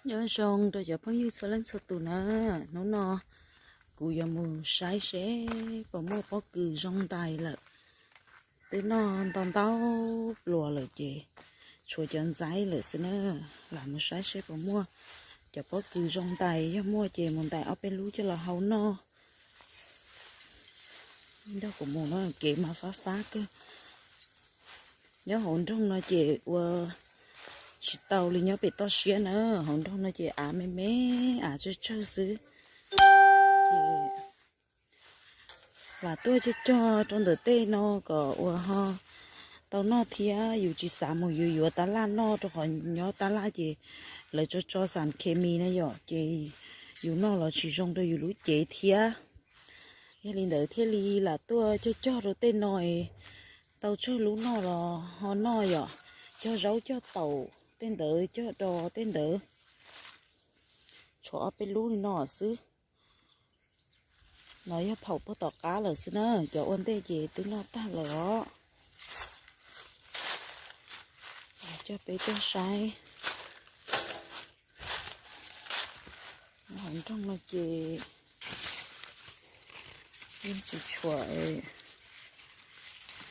Nyob zoo rau cov phooj ywg txhua leej txhua tus na, hnub no kuv yuav mus saib seb puas muaj pob kws zoo ntais lawm. Twb noj ntau ntau pluas lawm ces tshuav cov ntxaib lawm xwb na. Lam mus saib seb puas muaj cov pob kws zoo ntais, yog muaj ces mus ntais ob peb lub coj los hau noj. Nrog kuv mus no, kev mas fab fab kawg. Nyob hauv nroog no ces ua tsis tau li nyob pem toj siab na, hauv nroog no ces av me me, av tsawg tsawg xwb. Ces lam tuaj cog cog rau ntawm tej no kom ua ho tau noj thiab, yus tsis xav mus yuav yuav tab laj noj rau qhov nyob tab laj ces lawv tso tso xam khes mis na yom, ces yus noj los tsis zoo rau yus lub cev thiab. Yog li ntawd thiaj li lam tuaj cog cog rau tej no es tau tsawg lub noj los ho noj yom, cog zaub cog taum tej ntawd, cog dos tej ntawd. Tshuav ob peb lub li no xwb. No yog phaum puag tom qab lawm xwb na, cov ua ntej ces twb noj tag lawm os. Coj peb tuaj saib. Hauv nroog no ces yeej tsis tshuam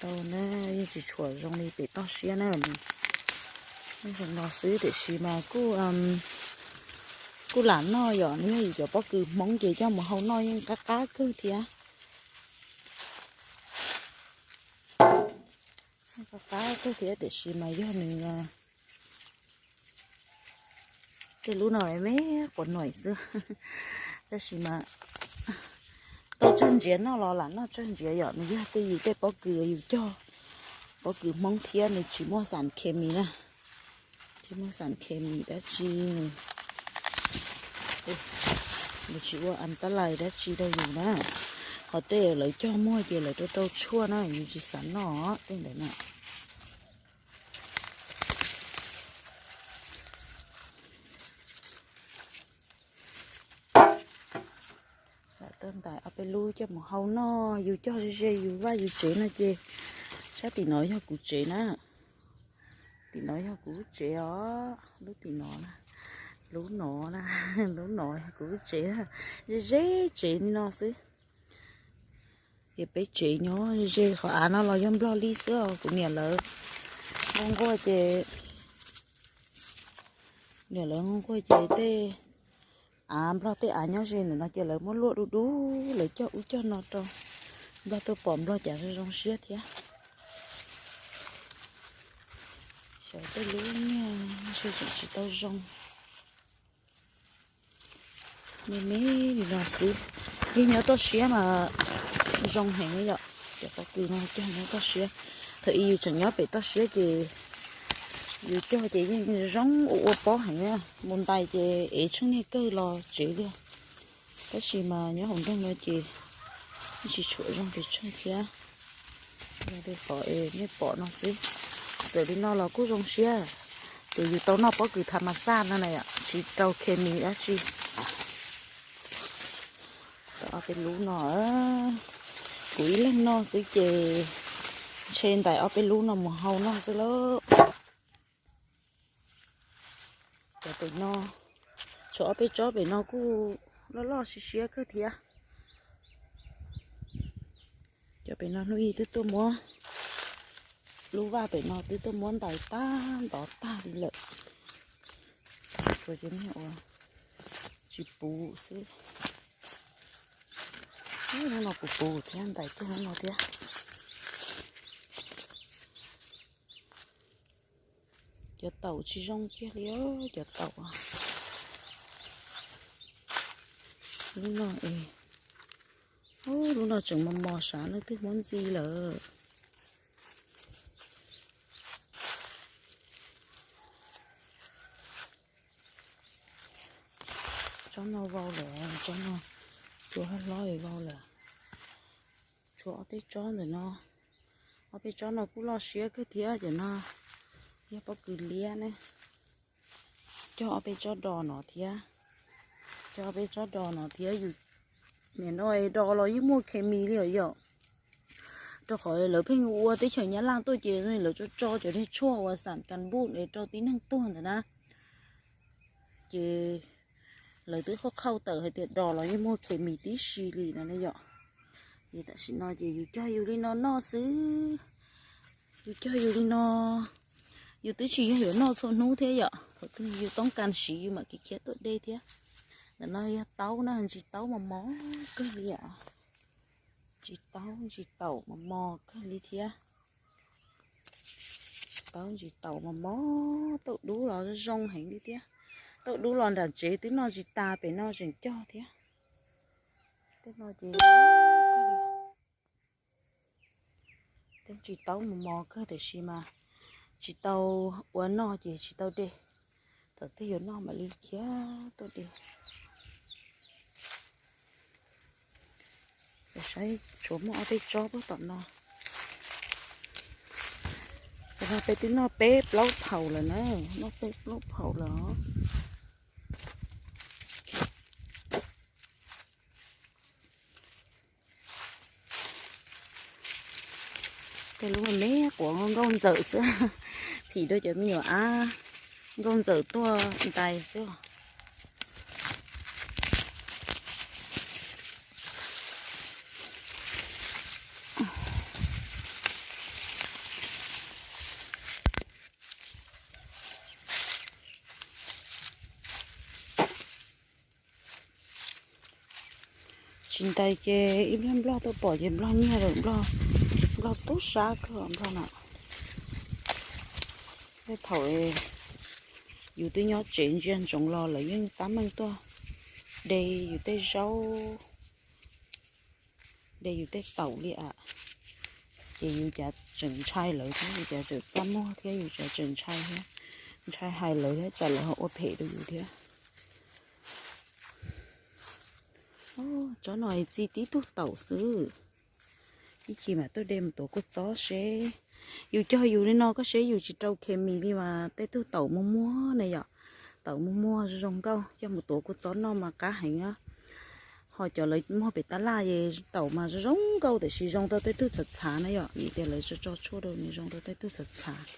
tau na, yeej tsis tshuam zoo li pem toj siab na. Zoo no xwb tiam sis mas kuj, kuj lam noj yom, nws yog yus cov pob kws Hmoob ces coj mus hau noj yeej qab qab kawg thiab. Qab qab kawg thiab tiam sis mas yog nws tej lub no me quav nuam xwb, tab sis mas tau tsawg ntsiav noj los lam noj tsawg ntsiav yom, nws yog tej yus tej pob kws yus cog, pob kws Hmoob thiab nws tsis muaj xam khes mis na, tsis muaj xam khes mis dab tsi, nws tsis ua an tab lais dab tsi rau yus na. Ho tej lawv cog muag ces lawv rau rau tshuaj na, yus tsis xav noj tej ntawd na. Lam tuaj ntais ob peb lub coj mus hau noj, yus cog ze ze yus vaj yus tsev no ces sab tim no yog kuv tsev na. Tim no yog kuv tsev os, lub tim no, lub no na, lub no yog kuv tsev, ze ze tsev li no xwb. Ces peb tsev nyob ze ze qhov av no los yog Nplog li xwb os, kuv niam lawv nquag nquag ces, niam lawv nquag nquag ces tej av Nplog tej av nyob ze ntawm no ces lawv muab luaj du du, lawv cog ub cog no rau. Nplog tuaj pom Nplog cas zoo zoo siab thiab. Xyov tej lub niag ntshe tseem tsis tau zoo. Me me li no xwb, yeej nyob toj siab mas zoo heev yom. Cov pob kws no cog nyob toj siab, thaum ub yus tseem nyob pem toj siab ces yus cog ces yeej zoo ua ua pob heev, mus ntais ces ev tsheej niag kawg los tsev li. Tab sis mas nyob hauv nroog no ces yeej tsis tshua zoo pes tsawg thiab. Yog li qhov nej pom no xwb, txawm li no los kuj zoo siab, ces yus tau noj pob kws tha mas xaj no na yom, tsis rau khes mis dab tsi. Ob peb lub no, kuv ib leeg noj xwb ces ntshe ntais ob peb lub no mus hau noj xwb lauj. Cov pem no, tshuav ob peb tsob pem no kuj loj loj siab siab kawg thiab. Cov pem no hnub ib twb tuaj muab, lub vaj pem no twb tuaj muab ntais tag ntov tag li lawm. Tshuav cov niag uas tsis puv xwb. Hnub no puv puv thiab, ntais kiag hnub no thiab. Cov taum tsis zoo kiag li, cov taum. Lub no es, lub no tseem mos mos sav, leej twg muab ntxi lawm. Tsob no vau lawm, tsob no cua hlob hlob vau lawm. Tshuav ob peb tsob ntawm no, ob peb tsob no kuj loj siab kawg thiab. Cov no yog pob kws liab ne. Cog ob peb tsob do no thiab, cog ob peb tsob do no thiab. Yus nim no es do los yeej muaj khes mis li os yom, rau qhov lawv pheej ua teb chaws Nyab Laj tuaj ces lawv tso tso cov niag tshuaj uas xam kas npuj es rau tib neeg tuag ntawd na. ces lawv twb qhauj qhauj tawm hais tias dos los yeej muaj khes mis tib si li no ne yom. Ces tam sim no ces yus cog yus li no noj xwb. Yus cog yus li no, yus twb tsis yog yuav noj txhua hnub thiab yom. Thaum twg yus toob kas siv yus mam khiav khiav tuaj de thiab. Ntawm no yog taub na, ntsis taub mos mos kawg li os. Ntsis taub ntsis taum mos mos kawg li thiab. Ntsis taub ntsis taum mos mos, tauj dub los zoo heev li thiab. Tauj dub los nram tsev twb noj tsis tas, pem no tseem cog thiab. Tej no ces, tej ntsis taub mos mos kawg tiam sis mas tsis tau ua noj ces tsis tau de. Thaum twg yuav noj mam li khiav tuaj de. Saib tshuav muaj ob peb tsob puag tom no. Tam no peb twb noj peb plaub phaum lawm na, noj peb plaub phaum lawm os. Tej lub me me quav nkauj nkauj ntxawm xwb, phim rau cov me nyuam ab nkauj ntxawm tuaj ntais xwb. Tsis ntais ces ib pliag nplog tuaj pom ces nplog nyiag lawm, nplog, nplog tub sab kawg nplog na. Tej thaum yus twb nyob tsev ntsia ntsoov los lawv yeej tab meeg tuaj de yus tej zaub, de yus tej taum li am. Ces yus cas tseem ntshai lawv thiab, yus cas tseem txaj muag thiab, yus cas tseem ntshai thiab, ntshai hais lawv thiab tsam lawv ho ua phem rau yus thiab. Tsob no txi tib tug taum xwb. Ib chim mam tuaj de mus tuav kua txob seb. Yus cog yus li no koj seb yus tsis rau khes mis li mas tej tug taum muag muag na yom. Taum muag muag zoo zoo nkauj coj mus tuav kua txob noj mas qab heev. Ho cov lawv muag pem tab laj es taum mas zoo zoo nkauj tiam sis zoo rau tej tug txhav txhav na yom, vim tias lawv tso tso tshuaj rau nws zoo rau tej tug txhav txhav.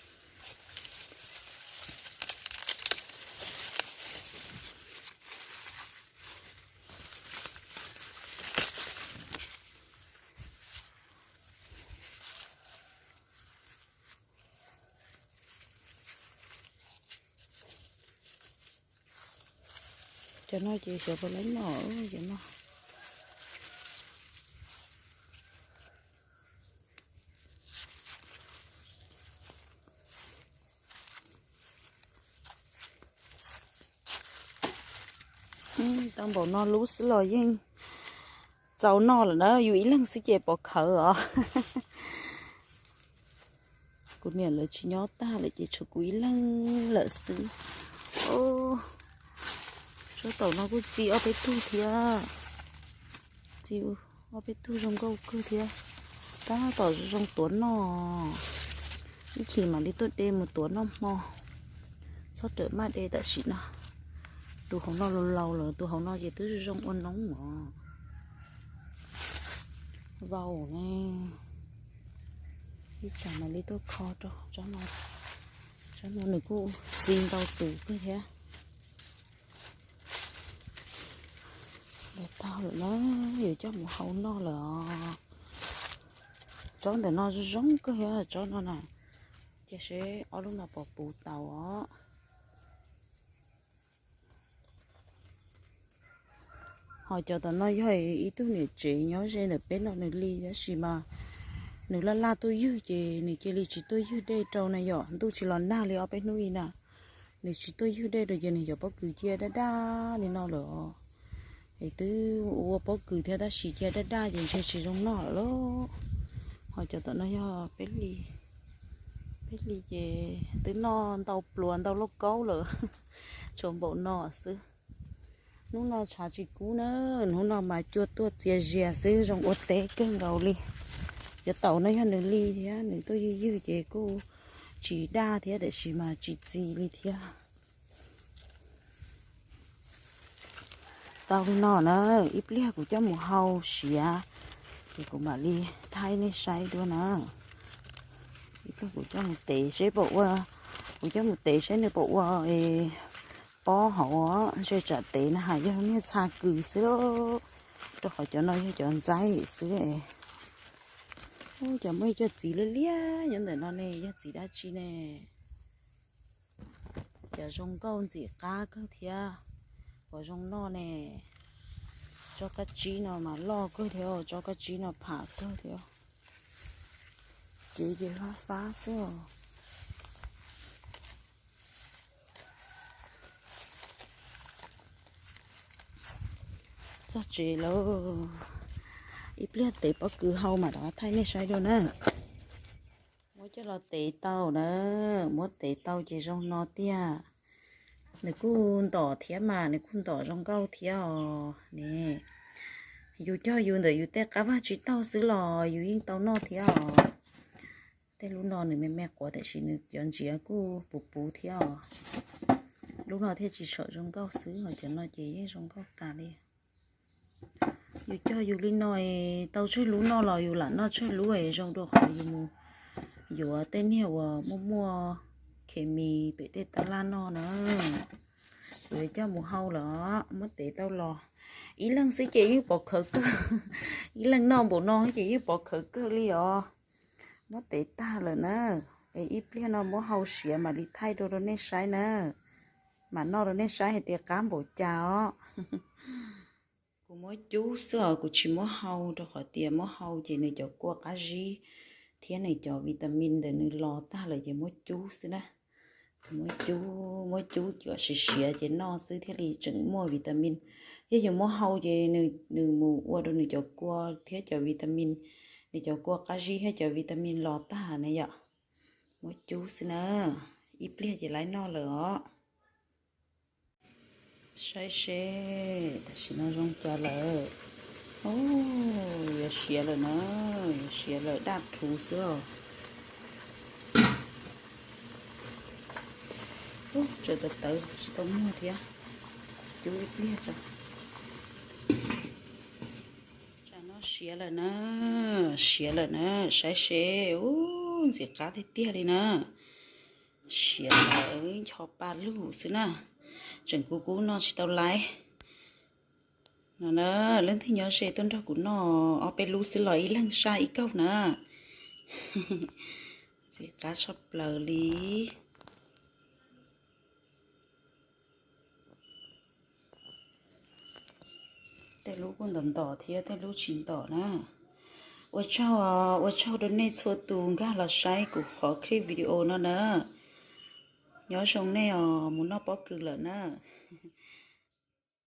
Cov no ces xyov puas laib noj cov no. Tau npaum no lub xwb los yeej txaus noj lawm na, yus ib leeg xwb ces pov khawv os. Kuv niam lawv tsis nyob tag lawm ces tshuav kuv ib leeg lawm xwb. Tsob taum no kuj txi ob peb tug thiab. Txi ob peb tug zoo nkauj kawg thiab. Tab tom zoo tuav noj. Ib chim mam li tuaj de mus tuav noj hmo. Txhob rawm maj de tam sim no. Tus hauv no laus laus lawm, tus hauv no ces twb zoo ua noob os. Vau ne. Ib tsam mam li tuaj kho rau tsob no. Tsob no nws kuj txi ntau tus kawg thiab. Los tag lawm na, yuav coj mus hau noj lawm os. Tsob ntawm no zoo zoo kawg thiab tsob no na. Cia seb ob lub no puas puv tau os. Ho cov tom no yog ib tug niam tsev nyob ze ntawm peb no nws li, tab sis mas nws laj laj tuaj ywg ces nws cia li tsis tuaj ywg dej rau na yom, ntuj tsis los nag li ob peb hnub ib na. Nws tsis tuaj ywg dej rau ces nws cov pob kws cia daj daj li no lawm. Es twb ua pob kws thiab tab sis cia daj daj ces ntshe tsis zoo noj lawm lauj. Ho cov tom no yog peb li, peb li ces twb noj ntau pluas ntau lauj kaub lawm, tshuav npaum no xwb. Hnub no tshav tsis kub na, hnub no mas cua tuaj txias zias xwb zoo ua teb kawg nkaus li. Cov taum no yog nws li thiab, nws tuaj ywg ywg ces kuj tsis daj thiab tiam sis mas tsis txi li thiab. Tau li no na, ib pliag kuv coj mus hau siav, ces kuv mam li thaij nej saib dua na. Ib pliag kuv coj mus tev seb puas ua, kuv coj mus tev seb nws puas ua Pob hauv ntshe tsam tev na has yog niag txha kws xwb, rau qhov cov no yog cov ntxaib xwb. Cov muaj ib co txiv liab liab nyob ntawm no ne, yog txiv dab tsi ne? Cov zoo nkauj ntxim qab kawg thiab, uas zoo noj ne. Tsob kab tsib no mas loj kawg thiab, tsob kab tsib no pham kawg thiab. Cev ces hlab fab xwb os. Txog tsev lawm, ib pliag tev pob kws hau mam rov thaij nej saib dua na. Muab coj los tev tau na, muab tev tau ces zoo no tiag. Nws kuj ntom thiab mas, nws kuj ntom zoo nkauj thiab os ne. Yus cog yus ntawm yus tej qab vaj tsis taug xwb los yus yeej tau noj thiab os. Tej lub no nws me me quav tiam sis nws cov ntsiav kuj puv puv thiab os. Lub no thiaj tsis tsham zoo nkauj xwb, ho cov no ces yeej zoo nkauj tas li. Yus cog yus li no es tau tsawg lub noj los yus lam noj tsawg lub es zoo dua qhov yus mus yuav tej niag uas muaj muaj khes mis pem tej tab laj noj na. Kuv yuav coj mus hau lawm, muab tev tau los. Ib leeg xwb ces yeej pov khawv kawg, ib leeg noj npaum no ces yeej pov khawv kawg li os. Muab tev tag lawm na, es ib pliag no muab hau siav mam li thaij dua rau nej saib na. Mam noj rau nej saib hais tias qab npaum cas os. Kuv muab cub xwb os, kuv tsis muab hau rau qhov tias muab hau ces nws cov kua qab zib thiab nws cov vitamin ntawm nws los tag lawm ces muab cub xwb na. Muab cub, muab cub kom siav siav ces noj xwb thiaj li tseem muaj vitamin. Yog yus muab hau ces nws mus ua rau nws cov kua thiab cov vitamin, nws cov kua qab zib thiab cov vitamin los tag na yom. Muab cub xwb na, ib pliag ces laib noj lawm os. Saib seb tam sim no zoo cas lawm. Yuav siav lawm na, yuav siav lawm, daj rhuv xwb os. Tseem tawv tawv tsis tau muag thiab. Cub ib pliag tso. Tsam no siav lawm na, siav lawm na, saib seb, ub, ntxim qab tiag tiag li na. Siav lawm, ncho pa lug xwb na. Tseem kub kub noj tsis tau laib. No na, leej twg nyob ze tuaj nrog kuv noj ob peb lub xwb los ib leeg saj ib kaug na. Ntxim qab tshaj plaws li. Tej lub kuj ntom ntom thiab tej lub tsis ntom na. Ua tsaug, ua tsaug rau nej txhua tus nkag los saib kuv qhov clip video no na. Nyob zoo nej os, mus noj pob kws lawm na.